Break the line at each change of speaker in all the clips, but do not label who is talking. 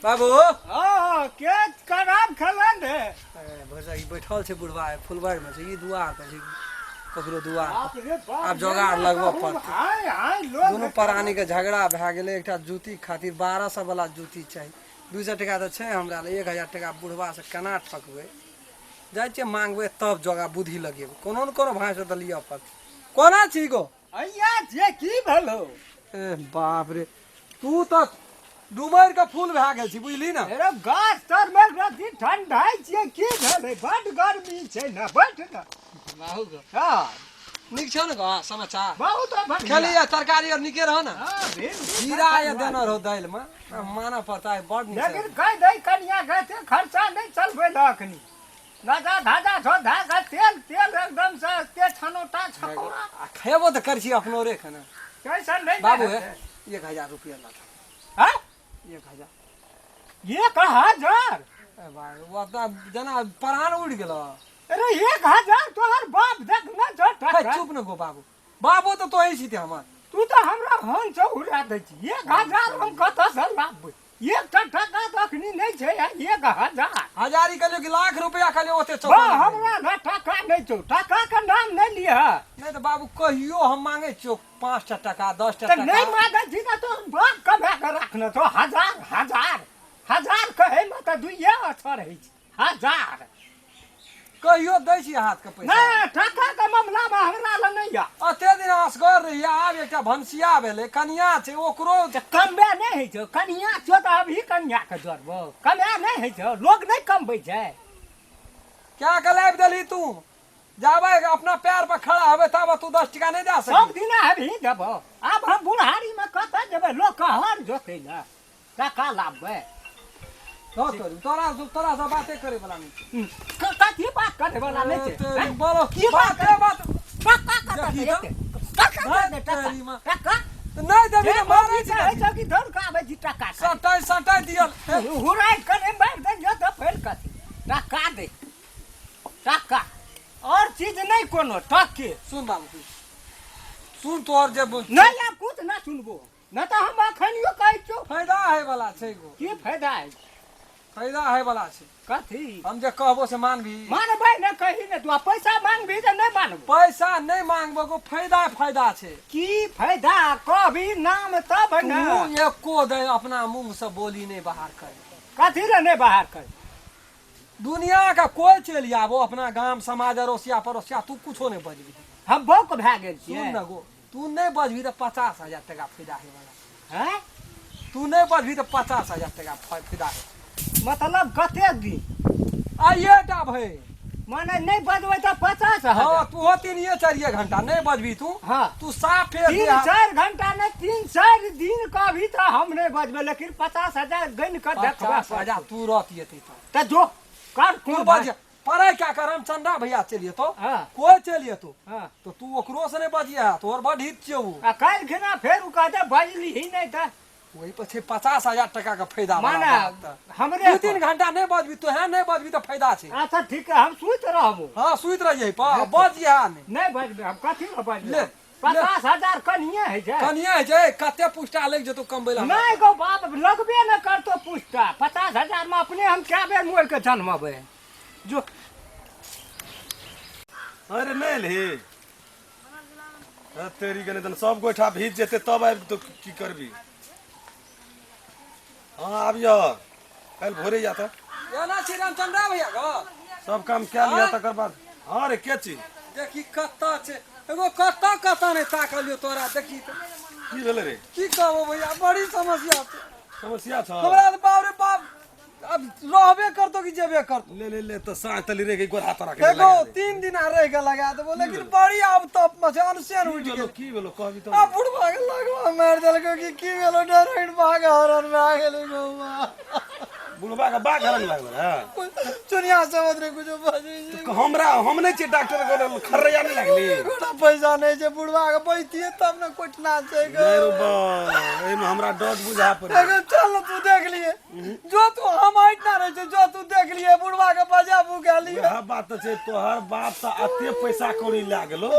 बाबू।
हाँ, के खराब खेलन रे?
ए, भैया, ई बैठल छै बुढ़वा फुलबाड़ी में छै, ई दुआर पर छै ककरो दुआर पर।
बाप रे बाप,
आब जोगाड़
ये
लगबऽ
कहू,
पड़तै।
हाय हाय लोग।
दुनू प्राणी के झगड़ा भए गेलै। एकटा जूती खातिर, 1200 वाला जूती चाही। 200 टका तऽ छै हमरा लग, 1000 टका बुढ़वा से केना ठकबै? जाइ छियै मांगबै, तब जोगा बुद्धि लगेबै। कोनो ने कोनो भाँसँ तऽ लिअ पड़तै। कोना छी गो?
अइया जे की भेलो?
ए बाप रे, तू तऽ डुमरि के फूल भए गेल छी, बुझली ने।
अरे, गाछ तर मे रति ठंडाइ छियै। की भेलै? बड गर्मी छै ने, बैठ ने।
बाहु गो।
हाँ।
नीक छौ ने गो समाचार?
बहुत बढ़िया।
खेली आ तरकारी आर नीके रह ने?
हाँ, भिंडी।
जीरा या देने रहो दालि में, मानऽ पड़ता है, बड नीक।
लेकिन कहि दै कनिया के, एते खर्चा नहि चलबै लए अखनी। गाजा धाजा छौ धागा, तेल तेल एकदम से ते छनौटा छकौड़ा।
आ खेबो तऽ करै छी अपनो रे खाना।
कैसन नहि।
बाबू हे, 1000 रुपया लऽ।
हाँ?
1000।
1000?
ए भाइ, ओ तऽ जेना प्राण उड़ि गेलो।
अरे, 1000 तोहर बाप देख न छौ
हे,
टका।
चुप न गो बाबू। बाबू तऽ तोही छी हमर।
तू तऽ हमरा हन से उड़ा दै छी। 1000 हम कतऽ से लाबबै? एकटा टका तऽ अखनी नहि छै आ 1000।
हजारी कहलियौ कि लाख रुपया कहलियौ, ओते
बा
चौका।
हमरा ने टका नहि छौ, टका के नाम नहि लिह।
नहि तऽ बाबू, कहियो हम मांगै छियौ 5टा टका, 10टा
तऽ
टका?
नहि मांगै छी तऽ तोहर बाप कमा कऽ राखने छौ। हजार हजार हजार कहैमे तऽ दुइये अक्षर होइ छै, हजार।
कहियो दै छी हाथ के पैसा?
नहि, टका के मामलामे हमरा लग नहि यऽ।
अते दिन असगर रहियै, आब एकटा भनसिया भेलै, कनिया छै ओकरो।
तऽ कमबे नहि होइ छौ? कनिया छौ तऽ अभी कनिया के जोड़बो। कमे नहि होइ छौ? लोग नहि कमबै छै?
क्या के लाबि देलही तू? जाबे अपना पैर पर खड़ा हेबै ताबे तू 10 टका नहि दए
सब
सकी।
दिना अभी देबो। आब हम बुढ़ारीमे कतऽ जेबै लोक के हर जोतै लए? टका लाबबै।
हँ, तोरी, तोरा तोरा से बाते करे वाला नहीं छै।
कथी बात करे वाला नहि छै?
तेरी
हैं?
बोलो।
की बात?
बाते बात।
टका कतऽ
देखी
से
तऽ।
एतै? टका
भाइ
दे दे, टका
तेरी माँ।
टका।
तऽ नहि देबी
जे
तऽ मारै
मौगी
छी।
चाहै छौ कि दौड़ कऽ आबै छी टका खाली।
सटाइ सटाइ दियल।
हुराइ कने मारि दे जो तऽ फेर कथी। टका दे, टका, और चीज नहि कोनो, टके।
सुन बाबू, सुन सुन, तोहर जे
नहि, आब कुछ ना सुनबो न तऽ हम अखनियो कहै छियौ।
फायदा है वाला छै गो।
की फायदा है?
फायदा है वाला छै।
कथी?
हम जे कहबो से मानबी?
मानबै ने, कही ने तू। आ पैसा मांगबी तऽ नहि मानबो।
पैसा नहि मांगबो गो, फायदा फायदा छै।
की फायदा? कहबी नाम तब ने।
तू एको दे अपना मुंह से बोली नहि बाहर कर।
कथी लए नहि बाहर कर?
दुनिया का कोई चलि आबो, अपना गाम समाज अड़ोसिया पड़ोसिया, तू कुछो नहि बजबी।
हम बौक भए गेल
सुन
छियै?
ने गो, तू नहि बजबी तऽ 50,000 टका फायदा हे वाला।
हैं?
तू नहि बजबी तऽ 50,000 टका फायदा हे।
मतलब कते दिन?
आइए टा भाई।
माने नहि बजबै तऽ पचास
हाँ।
हजार?
तू हो 3-4 घंटा नहि बजबी तू।
हाँ।
तू साफ फेर
तीन
देह।
चारि घंटा नहि, 3-4 दिन कभी तऽ हम नहि बजबै, लेकिन 50,000 गनि कऽ देखबै।
50,000 तू रहती एतै तऽ।
तऽ जो कर।
तू
कोन?
बज पढ़ाई क्या कर, हम चंदा भैया चलिए तो
हाँ।
कोई चलिए तो
हाँ।
तो तू ओकरो से नहीं बजिए, तोहर बड हित छियौ उ।
आ काल्हि खिना फेर ओ कहतै बजली ही नहि तऽ?
वही पर छै 50,000 टका के फायदा वाला
माने
बात तऽ।
हमरे
2-3 घंटा नहि बजबी तो है, नहि बजबी तऽ फायदा छै।
अच्छा ठीक है, हम सुति रहबो।
हाँ, सुति रहिए पर बजिए नहि।
नहि बजबै हम। कथी लए बजबै?
ले,
50,000 कनिए होइ छै?
कनिए होइ छै? कते पुष्टा लागि जेतौ कमबै लए हमरा?
नहि गो बाप, लगबे नहि करतो पुष्टा। 50,000 मे अपने हम कए बेर मोड़ के जन्मबै जो।
अरे, नहि एलही? अरे तेरी के नहि सब गोइठा भीज जेतै तब आबि तो की करबी? हाँ, आबियह काल्हि भोरे या तऽ।
एना छी रामचंद्रा भैया गो।
सब काम कए लिअ तकर बाद। हाँ रे, के छी?
देखी कतऽ छै एगो, कतऽ कतऽ नहि ताकलियौ तोरा, देखी तऽ।
की भेलै रे?
की कहबो भैया, बड़ी समस्या छै।
समस्या छ?
हमरा तऽ बाप रे बाप, अब रहबे करतो कि जेबे करतो।
ले ले ले तऽ साँझ तली रे गोर हाथ तोरा के
एगो
लगा दे।
3 दिन रह के लगा देबो, लेकिन बड़ी आब तप में छै, अनसेन
की
उठि
भेलो?
गेल।
की भेलो, कहबी
आ
तऽ।
बुढ़वा के लगवा मारि देलको कि की भेलो, डायरेक्ट बाघ हरण भए गेलै गौवा।
बुढ़बा के बाघ हरण लागल है?
चुनिया समझ रे, कुछो बजै छै।
हमरा हम नहि छियै डॉक्टर, गोर खर्रैया नहि लागली?
गोटा पैसा नहि छै बुढ़वा के, बैठिए तब ने कोटना छै गो।
नहि रो बा, एहिमे हमरा डर बुझा पड़े।
एगो चल ने, तू देख लिए जो तू, हम हटि ना रहै छै, जो तू देख लिए बुढ़वा के बजा भूखा लिए।
वएह बात तऽ छै, तोहर बाप तऽ एते पैसा कौड़ी लए गेलो।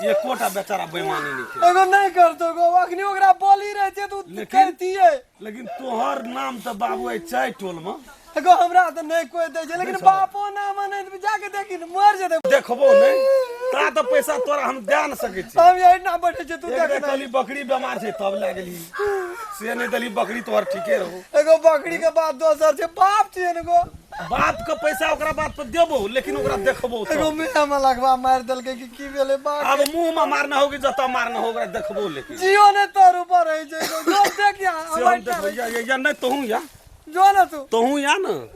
एकोटा बेचारा बेईमानी नहीं केलक।
एगो नहीं करतो गो अखनी ओकरा बोली रहे छै तऽ
लेकिन-
करतियै।
लेकिन तोहर नाम तऽ बाबू आइ चाय टोल में
एगो हमरा तऽ नहीं कोई दै छै, लेकिन बापो ना मानै तऽ जाके देखी ने, मर जेतै।
देखबो नहीं ता तऽ पैसा तोरा हम दए न सकै छी।
हम यही ना बैठे छियै, तू
एक
देख
बेर
ना।
कहली बकरी बेमार छै तब लए गेली, से नहीं देली बकरी तोहर ठीके रहो।
एगो बकरी के बात दोसर छै, बाप छियै ने गो।
बाप के पैसा ओकरा बात पर देबो, लेकिन ओकरा देखबो तब।
एगो मेहा में लगवा मारि देलकै कि की भेलै बाप।
आब मुंह में मारना होगी जतऽ मारना हो, ओकरा देखबो लेकिन।
जियो ने तोर ऊपर रहै छै एगो। जो देख या,
से हम देखबो, या, या, या, नहीं तोहू या।
जो ना तू।
तोहू या ना।